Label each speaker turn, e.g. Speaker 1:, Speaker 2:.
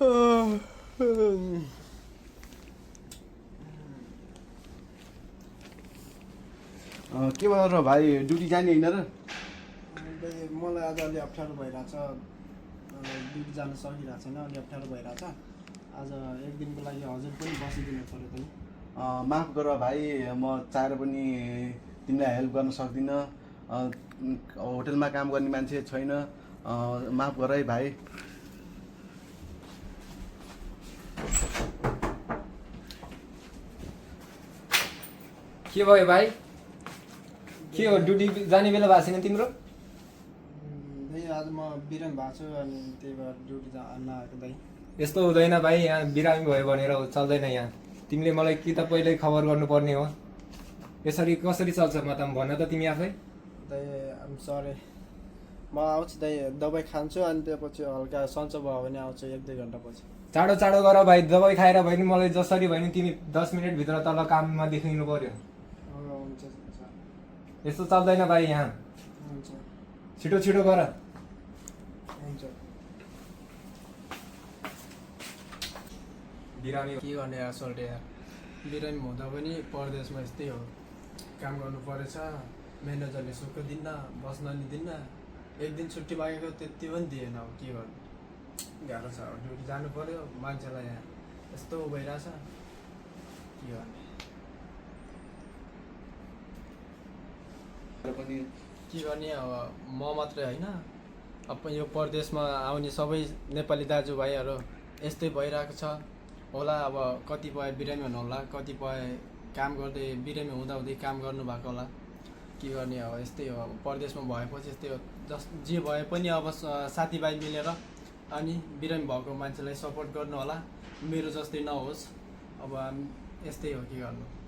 Speaker 1: के भयो र भाइ ड्युटी जाने होइन र?
Speaker 2: मलाई आज अलि अप्ठ्यारो भइरहेछ, ड्युटी जान सकिरहेको छैन, अलि अप्ठ्यारो भइरहेछ। आज एक दिनको लागि हजुर पनि बसिदिनु पऱ्यो पनि।
Speaker 1: माफ गर भाइ, म चाहेर पनि तिमीलाई हेल्प गर्न सक्दिनँ। होटलमा काम गर्ने मान्छे छैन, माफ गर है भाइ।
Speaker 3: के भयो भाइ? के हो, ड्युटी जाने बेला भएको छैन तिम्रो?
Speaker 2: दाइ आज म बिरामी भएको छु, अनि त्यही भएर ड्युटी जान आएको दाइ।
Speaker 3: यस्तो हुँदैन भाइ, यहाँ बिरामी भयो भनेर चल्दैन यहाँ। तिमीले मलाई कि त पहिल्यै खबर गर्नुपर्ने हो। यसरी कसरी चल्छ म त भन त तिमी आफै।
Speaker 2: दाइ आम सरी, म आउँछु दाइ, दबाई खान्छु अनि त्यसपछि हल्का सन्चो भयो भने आउँछु 1-2 घन्टा पछि।
Speaker 3: चाँडो चाँडो गर भाइ, दबाई खाएर भयो नि मलाई जसरी भयो नि तिमी 10 मिनटभित्र तल काममा देखिनु पर्यो।
Speaker 2: हुन्छ
Speaker 3: यस्तो चल्दैन भाइ यहाँ,
Speaker 2: हुन्छ
Speaker 3: छिटो छिटो गर।
Speaker 2: हुन्छ।
Speaker 3: बिरामी
Speaker 2: के गर्ने यार सोल्टे यार, बिरामी हुँदा पनि परदेशमा यस्तै हो, काम गर्नु परेछ। म्यानेजरले सुख दिन्न, बस्न नि दिन्न। एक दिन छुट्टी मागेको त्यति पनि दिएन। अब के गर्नु, गाह्रो छ। अब ड्युटी जानु पर्यो, मान्छेलाई यहाँ यस्तो भइरहेछ, के गर्ने। के गर्ने अब म मात्रै होइन, अब यो परदेशमा आउने सबै नेपाली दाजुभाइहरू यस्तै भइरहेको छ होला। अब कतिपय बिरामी हुनुहोला, कतिपय काम गर्दै बिरामी हुँदाहुँदै काम गर्नुभएको होला। के गर्ने अब यस्तै हो, अब परदेशमा भएपछि यस्तै हो। जे भए पनि अब साथीभाइ मिलेर अनि बिरामी भएको मान्छेलाई सपोर्ट गर्नु होला, मेरो जस्तै नहोस्। अब यस्तै हो, के गर्नु।